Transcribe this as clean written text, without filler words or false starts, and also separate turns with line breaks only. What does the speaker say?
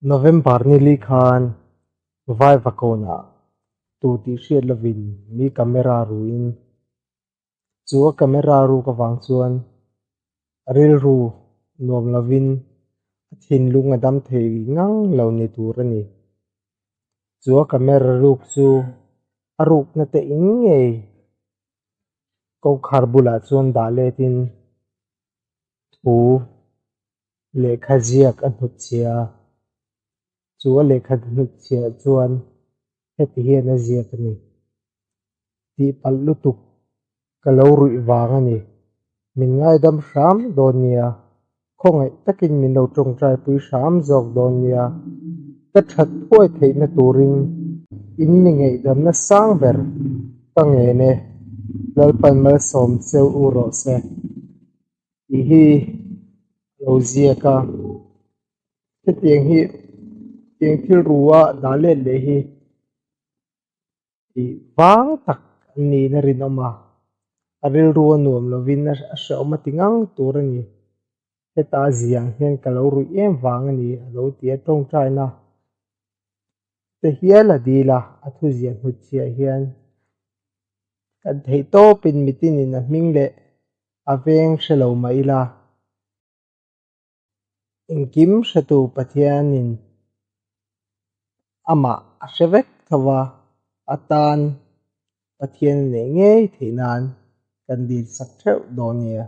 November ni li khan Vaivakawnah tu tih hriat lovin mi camera ruin chu a camera ruk avang chuan a rilru nuam lovin a thinlung a dam thei ngang lo ni tur a ni. Chu a camera ruk chu a rukna te in ngei kawngkhar bulah chuan dah letin thu lehkha ziak a hnut chhia a, chu a lehkha hnut chhiah chuan heti hian a ziak a ni, Tihpalh lutuk ka lo ruih vang a ni, min ngaidam hram dawn nia, khawngaih takin min lo tawngtai pui hram zawk dawn nia, ka that thuai theihna turin in mi ngaihdamna sang ber ka ngen e, Lalpan malsawm cheu u rawh se. Tih hi a lo ziak a, hetiang hi tiang thil rua dah let leh hi tih vang tak an niin a rinawm a, a rilru a nuam lovin a hrehawm a ti ngang tur a ni. Heta a ziah ang hian ka lo ruih em vang a ni a lo ti a, tawngtaina te hial a dil a, a thuziah hnutchhiah hian kan theih tawpin mitinin a hming leh A veng hre lo mah ila, engkim hretu Pathianin amah a hre vek tho va, a tan Pathian a neih ngei theih nan kan dil sak theuh dawn nia.